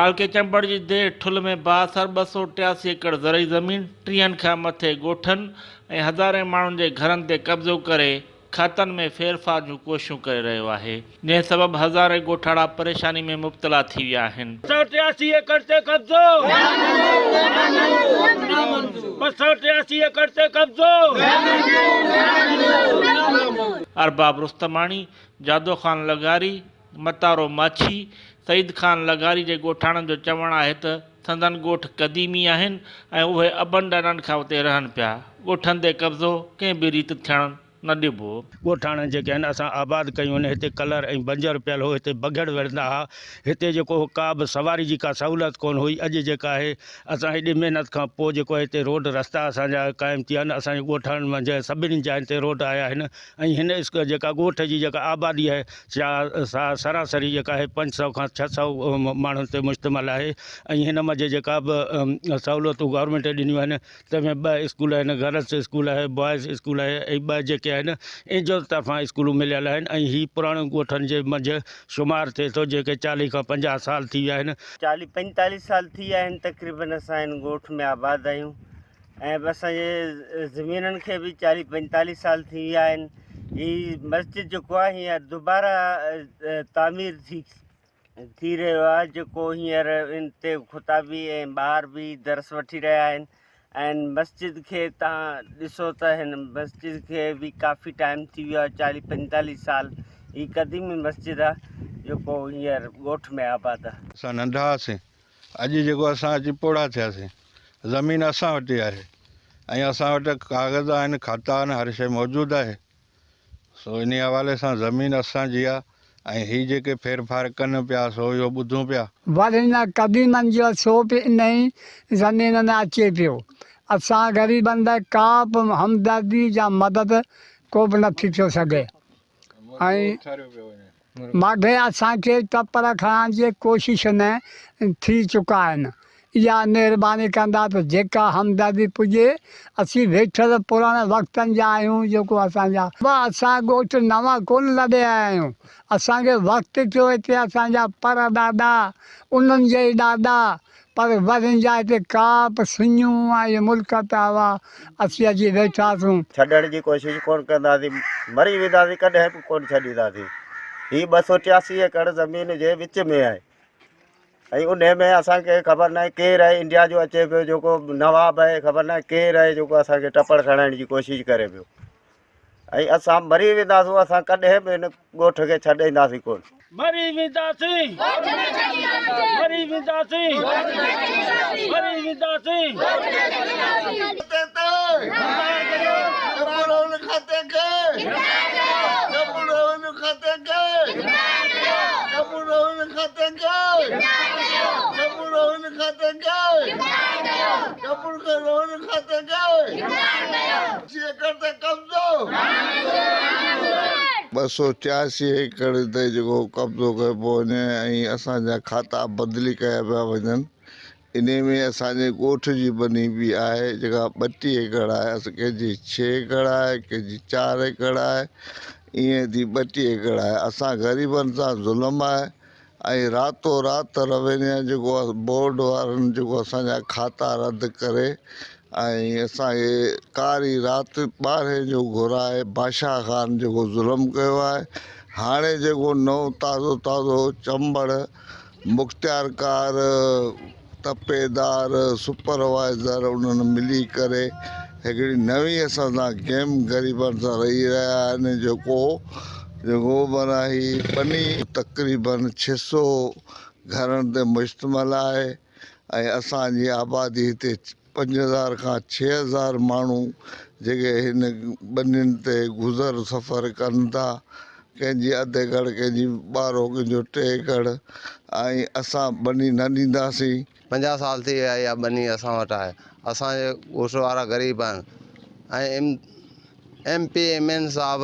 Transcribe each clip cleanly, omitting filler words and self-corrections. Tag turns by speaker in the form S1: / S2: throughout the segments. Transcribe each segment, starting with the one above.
S1: تعلقي چمبڙ جي ديهه ٺل ۾ بااثر 283 ايڪڙ زرعي زمين، ٽيهن کان مٿي ڳوٺن ۽ هزارين ماڻهن جي گهرن تي قبضو ڪري کاتن ۾ ڦيرڦار جون ڪوششون ڪري رهيو آهي، جنهن سبب هزارين ڳوٺاڻا پريشاني ۾ مبتلا ٿي ويا آهن.
S2: 283 ايڪڙ تي قبضو، 283 ايڪڙ تي قبضو.
S1: ارباب رستماڻي، جادو خان لغاري، متارو ماڇي، سعيد خان لغاري جي ڳوٺاڻن جو چوڻ آهي ته سندن ڳوٺ قديمي آهن ۽ اهي ابن ڏاڏن کان اتي رهن پيا، ڳوٺن تي قبضو ڪنهن به ريت ٿيڻ نه ڏبو.
S2: ڳوٺاڻا جيڪي آهن اسان آباد ڪيون آهن، هتي ڪلر ۽ بنجر پيل هو، هتي بگهڙ وڙهندا ها، هتي جيڪو هو ڪا به سواري جي ڪا سهولت ڪونه هئي، اڄ جيڪا آهي اسان هيڏي محنت کان پوء جيڪو آهي هتي روڊ رستا اسان جا قائم ٿي ويا آهن، اسان جي ڳوٺاڻن منجهه سڀني جاين تي روڊ آيا آهن ۽ هن جيڪا ڳوٺ جي جيڪا آبادي آهي سا سراسري جيڪا آهي 500 کان 600 ماڻهن تي مشتمل آهي ۽ هن منجهه جيڪا به سهولتون گورنمينٽ ڏنيون آهن تنهن ۾ ٻه اسڪول آهن گرلس اسڪول آهي بوائز اسڪول آهي ۽ ٻه جيڪي آهن اين جي اوز طرفان اسڪولون مليل آهن ۽ هي پراڻن ڳوٺن جي منجهه شمار ٿئي ٿو جيڪي 40 کان 50 سال ٿي ويا آهن.
S3: 40 45 سال ٿي ويا آهن تقريبن اسان هن ڳوٺ ۾ آباد آهيون ۽ به اسان جي زمينن کي به 40 45 سال ٿي ويا آهن. هي مسجد جيڪو آهي هينئر دوباره تعمير ٿي ٿي رهيو آهي جيڪو هينئر ان تي خطابي ۽ ٻار به درس وٺي رهيا آهن ۽ مسجد کي تان ڏسو ته هن مسجد کي به ڪافي ٽائيم ٿي ويو آهي 40 45 سال هي قديمي مسجد آهي جيڪو هينئر ڳوٺ ۾ آباد آهي.
S4: اسان ننڍا هئاسين اڄ جيڪو اسان اچي پوڙها ٿياسين زمين اسان وٽ ئي آهي ۽ اسان وٽ ڪاغذ آهن کاتا آهن هر شيء موجود آهي سو انهي حوالي سان زمين اسان جي آهي ۽ هي جيڪي ڦيرڦار ڪن پيا سو اهو ٻڌون پيا.
S5: وري نه قديمن جو سو به انهي زمين ۾ اچي پيو. اسان غريبن لاء ڪا به همدردي يا مدد ڪو به نه ٿي ٿيو سگهي ۽ ماڳهين اسان کي ٽپڙ کڻڻ جي ڪوشش ۾ ٿي چڪا آهن. اها مهرباني ڪندا ته جيڪا همدردي پڄي، اسين ويٺل پراڻن وقتن جا آهيون جيڪو اسان جا. بابا اسان ڳوٺ نوان ڪونه لڏي آيا آهيون، اسان کي وقت ٿيو هتي اسان جا پر ڏاڏا، انهن جي ئي ڏاڏا، پر ورهين جا هتي ڪاپ، سڃون ۽ اهي ملڪ پيا هئا، اسين اچي ويٺاسون.
S6: ڇڏڻ جي ڪوشش ڪونه ڪنداسين، مري وينداسين ڪڏهن به ڪونه ڇڏينداسين. هي 283 ايڪڙ زمين جي وچ ۾ آهي ۽ انهي ۾ اسان کي خبر ناهي ڪير آهي انڊيا جو اچي پيو جيڪو نواب آهي خبر ناهي ڪير آهي جيڪو اسان کي ٽپڙ کڻائڻ جي ڪوشش ڪري پيو ۽ اسان مري وينداسون اسان ڪڏهن به هن ڳوٺ کي ڇڏينداسين ڪونه.
S2: مري وينداسين مري وينداسين مري وينداسين.
S4: 283 ايڪڙ تي جيڪو قبضو ڪيو پيو وڃي ۽ اسان جا کاتا بدلي ڪيا پيا وڃن انهي ۾ اسان جي ڳوٺ جي ٻني به آهي جيڪا 32 ايڪڙ آهي ڪنهن جي 6 ايڪڙ آهي ڪنهن جي 4 ايڪڙ آهي ائين ٿي 32 ايڪڙ آهي اسان غريبن سان ظلم آهي ۽ راتو رات روينيو جيڪو بورڊ وارن جيڪو اسان جا کاتا رد ڪري ۽ اسان کي ڪاري رات ٻارهين جو گهرائي بادشاهه خان جيڪو ظلم ڪيو آهي هاڻي جيڪو نئون تازو تازو چمبڙ مختيارڪار تپيدار سپروائيزر انهن ملي ڪري هڪڙي نوين اسان سان گيم غريبن سان رهي رهيا آهن جيڪو جيڪو معنيٰ هي ٻني تقريبن 600 گهرن تي مشتمل آهي ۽ اسان جي آبادي هتي 5000 کان 6000 ماڻهو جيڪي هن ٻنين تي گذر سفر ڪن ٿا ڪنهن جي اڌ ايڪڙ ڪنهن جي ٻارهو ڪنهن جو ٽي ايڪڙ ۽ اسان ٻني نه ڏينداسين.
S6: 50 سال ٿي ويا اها ٻني اسان وٽ آهي اسان جي ڳوٺ وارا غريب آهن ۽ ايم پي ايم اين صاحب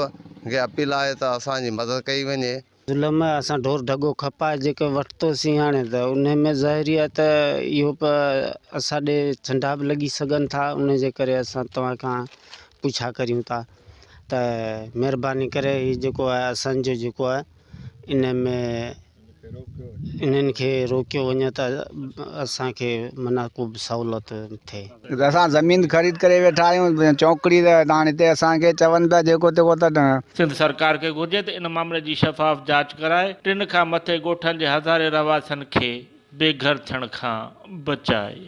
S6: کي اپيل آهي ته اسان جي مدد ڪئي وڃي.
S7: ظلم آهي اسان ڍور ڍڳو کپائي جيڪي ورتوسين هاڻي ته انهي ۾ ظاهري آهي ته اهو به اسان ڏي ڇنڊا به لڳي سگهن ٿا ان جي ڪري اسان توهان کان پڇا ڪريون ٿا ته مهرباني ڪري هي جيڪو آهي اسان جو جيڪو آهي ان ۾ انهن کي روڪيو وڃي ته اسان کي معنيٰ ڪو به سهولت ٿئي.
S8: اسان زمين خريد ڪري ويٺا آهيون چونڪڙي ته هاڻي هتي اسان کي چون پيا جيڪو تيڪو ته.
S1: سنڌ سرڪار کي گهرجي ته ان مامري جي شفاف جاچ ڪرائي ٽن کان مٿي ڳوٺن جي هزارين رهواسين کي بي گهر ٿيڻ کان بچائي.